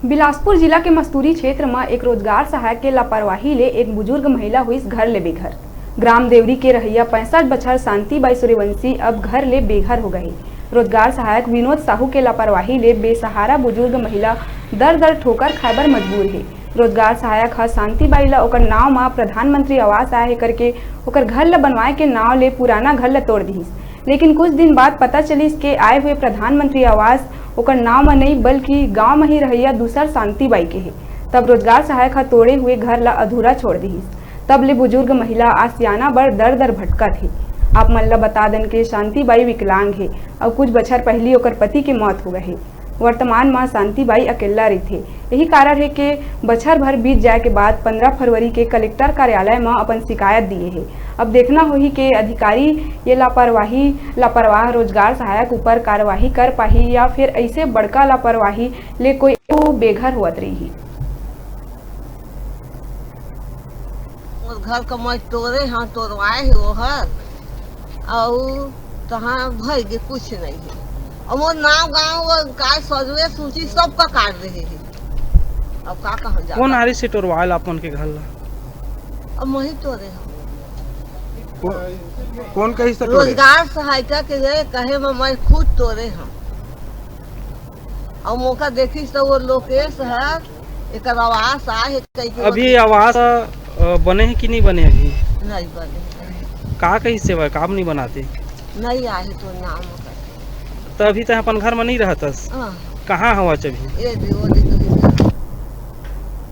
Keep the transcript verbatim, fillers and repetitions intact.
बिलासपुर जिला के मस्तूरी क्षेत्र म एक रोजगार सहायक के लापरवाही ले एक बुजुर्ग महिला हुईस घर ले बेघर। ग्राम देवरी के रहइया पैंसठ बछर शांति बाई सूर्यवंशी अब घर ले बेघर हो गए हे। रोजगार सहायक विनोद साहू के लापरवाही ले बेसहारा बुजुर्ग महिला दर दर ठोकर खाए बर मजबूर हे। रोजगार सहायक ह शांति बाई ल ओकर नाव म प्रधानमंत्री आवास आए हे करके ओकर घर ल बनवाए के नाव ले पुराना घर ल तोड़ दिहिस। लेकिन कुछ दिन बाद पता चलिस के आए हुए प्रधानमंत्री आवास ओकर नाव म नइ, बल्कि गांव म ही रहइया दूसर शांति बाई के हे। तब रोजगार सहायक ह तोड़े हुए घर ल अधूरा छोड़ दिहिस। तब ले बुजुर्ग महिला आसियाना बर दर दर भटकत हे। आप मन ल बता दन के शांति बाई विकलांग हे अउ कुछ बछर पहिली ओकर पति के मौत हो गए हे। वर्तमान म शांति बाई अकेल्ला रहिथे। यही कारण हे के बछर भर बीत जाए के बाद पंद्रह फरवरी के कलेक्टर कार्यालय म अपन शिकायत दिए हे। अब देखना होही के अधिकारी ये लापरवाही, लापरवाह रोजगार सहायक ऊपर कार्यवाही कर पाही या फिर ऐसे बड़का लापरवाही ले कोई अउ बेघर होवत रही। मोर घर का मैं तोरे हाँ, तोरवाए हे ओहर, अउ तहाँ भई गे कुछ नहीं हे। अउ मोर नाव गाँव वो काय सर्वे सूची सबका काट रहे हे। अब का कहल जाए? कोन आरी से टोरवाए ला अपन के घर ला? अब मही तोरे हम। को-, कोन कहिस त टोरे? रोजगार सहायिका के गए कहे म मैं खुद तोरे हम। अउ मौका देखिस त वो लोकेश ह एकर आवास आए हे कहि के अभी बोले। आवास, अ, बने हे कि नहीं बने अभी? नहीं बने। का कहिस सेवा, काम नहीं बनाते? नहीं आए हे तो नाम ओकर। त अभी तैं अपन घर म नहीं रहतस? हाँ। कहाँ हवच अभी? ये दे, वो दे, तो